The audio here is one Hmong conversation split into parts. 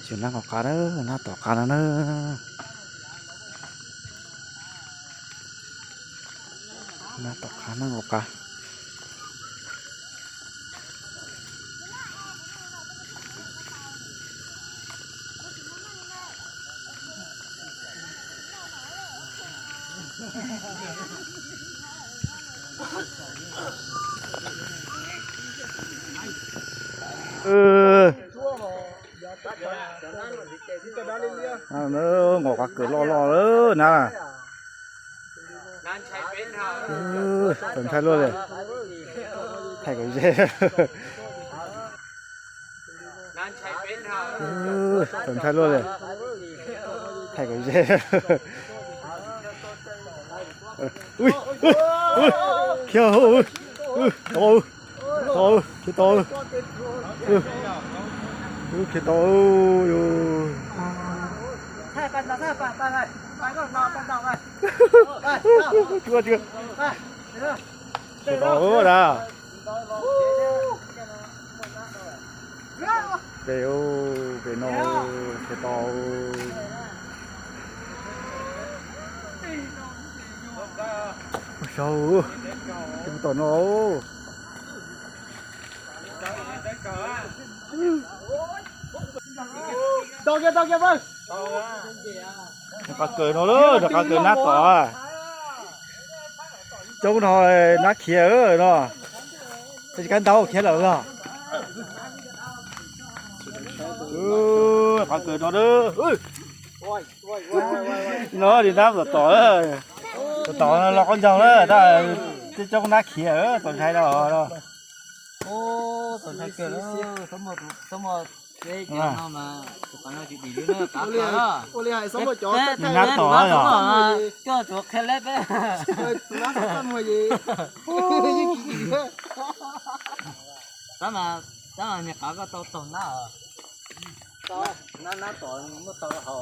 Tus nab nkaus qab na, nab tom qab no na. Nab tom qab, nab nkaus qab. Nab nkaus qab kawg loj loj lawm nab. Txaus ntshai luaj li. Thaij kom ze. Txaus ntshai luaj li. Thaij kom ze. Khiav, khiav tau, khiav tau, khiav tau. Tsuag tsuag. Khiav tau da. Pem, pem no, khiav tau. Saud, tsis tom no. Rov qab kawg no lawm, rov qab kawg nab tom. Coob no nab khiav no. Tsis kab ntau khiav lawm los. Rov qab kawg no. No li nab tom tom, tom tom los qaub ncaug lawm, tab sis coob nab khiav txaus ntshai no. Nab tom yog.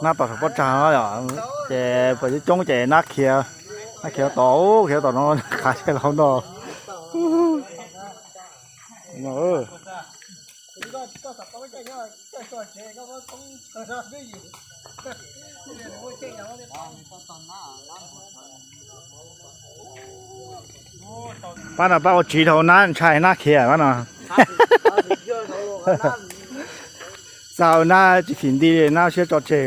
Nab tom saum pob tsag no yom, ces puas coob coob ces nab khiav, nab khiav tom, khiav tom no, qhav tshaj hauv no. Pab no pab ua tsiv dhau nab ntshai nab khiav pab no. Xa nab tsis phim nti li nab siab tso tseg.